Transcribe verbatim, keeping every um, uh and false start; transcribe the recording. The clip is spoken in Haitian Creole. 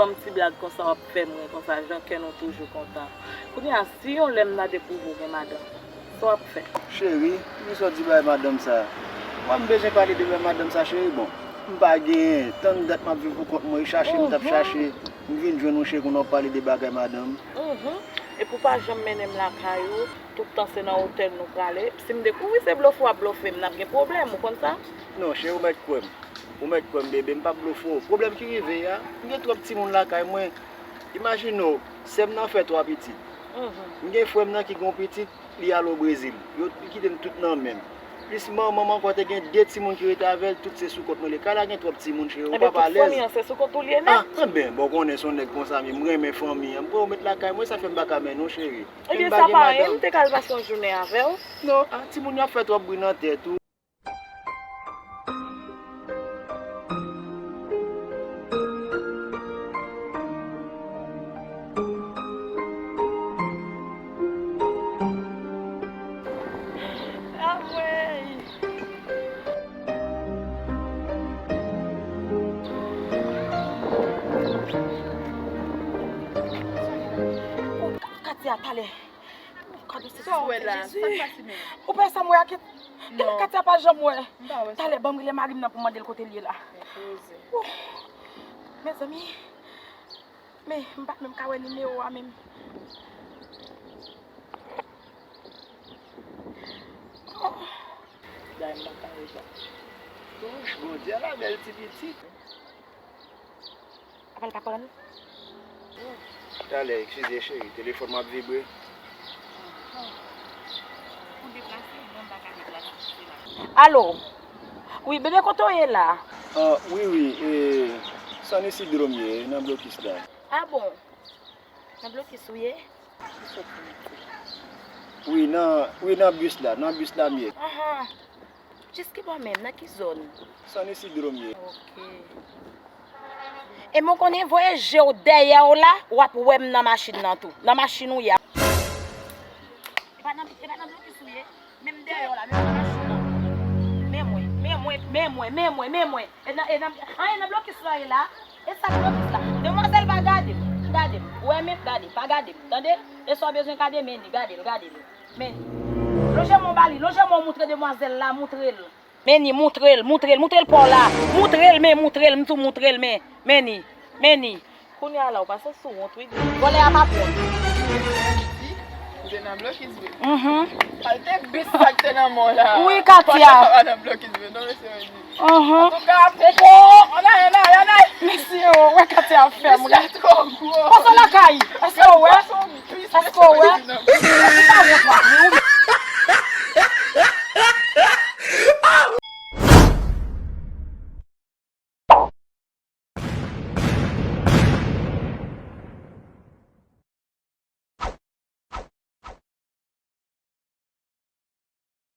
Yon ti blag konsa w ap fè m ri konsa, jan kè nou toujou kontan. Kounye a, si yon lè m tande pou w gen madanm, sa w ap fè? Cheri, men sa w di bay madanm sa. Mwen, m bezwen pale de bay madanm sa, cheri. Bon, m pa genyen. Tann dat m ap viv pou kont mwen, e chache m t ap chache. M vin jwenn ou, cheri, kounye a w ap pale de bagay madanm. Mhm. Epi w pa janm mennen m lakay ou, tout tan se nan otèl nou prale. Si m dekouvri se blofe w ap blofe m, n ap gen pwoblèm, ou konn sa? Non, cheri, ou mèt kwè m. Ou mèt kwè m, bebe, m p ap blofe w. Pwoblèm ki rive a, m gen twòp timoun lakay mwen. Imajine w, sè m nan fè twa pitit. Mhm. M gen frè m nan ki gen yon pitit, li ale o Brezil. Yo, li kite m tout nan men m. Plis manman m ankò te gen de timoun ki rete avè l, tout se sou kont mwen. Kay la gen twòp timoun, cheri, ou pap alèz. Ebyen, tout fanmi an se sou kont ou l ye nèt. Ah, enben, bon, konnen se yon nèg konsa, men m renmen fanmi an. M pran w met lakay mwen, sa fè m pa ka mennen w, cheri. Ebyen, sa pa anyen, m te ka al pase yon jounen avè w. Non, ah, timoun yo ap fè twòp bri nan tèt ou. Anmwey! Katia, talè. Kado se sa w wè la? Jezi. Sa k pase menm? Ou pa wè sa m wè a? Kèt. Depi Katia pa janm wè. M pa wè sa. Talè, ban m rele mari m nan pou m mande l kote l ye la. Mezanmi. Men, m pa t menm ka wè nimewo a menm. Oh. Dayè m pa ka wè sa. Touch, Bondye, ala bèl ti pitit. Apa l pa konn? Talè, eskize cheri, telefòn m ap vibre. Ou deplase? Non, m pa ka deplase, se la. Alo? Wi, bebe, kote w ye la? Ah, wi, wi, e, San Isidro m ye, nan blokis la. Ah bon? Nan blokis ou ye? Wi, nan, wi, nan bis la, nan bis la m ye. Ahan. Jis ki bò menm, nan ki zòn? San Isidro m ye. Ok. E mwen konnen voye je w dèyè w la, w ap wè m nan machin nan tou. Nan machin ou ye a. E pa nan, e pa nan blokis ou ye? Menm dèyè w la, menm nan machin nan. Men mwen, men mwen, men mwen, men mwen, men mwen. E nan, e nan, an, e nan blokis la ye la. E sa blokis la? Demwazèl pa gade m. Gade m. Ou wè men, gade, pa gade m. Tande? E sa w bezwen gade, men li, gade l, gade l. Men li. Lonje men w ba li, lonje men w moutre demwazèl la, moutre l. Men li, moutre l, moutre l, moutre l pa w la. Moutre l, men moutre l, m tou moutre l, men, men li, men li. Kounye a la, ou pa santi w wont, wi. Vòlè a pa pwòp. Ou te nan blokis vre? Mhm. Kalte bis sa k te nan men w la. Wi, Katia. Pòt la pa nan blokis vre, non, mesye, mesye. Mhm. Antouka, popo, ann ale, ann ale, ann ale. Mesye, o, wè Katia ap fè m ri. Mesye twò gwo. Pase lakay. Èske w wè? Èske w wè? Ou pa wont la, men ou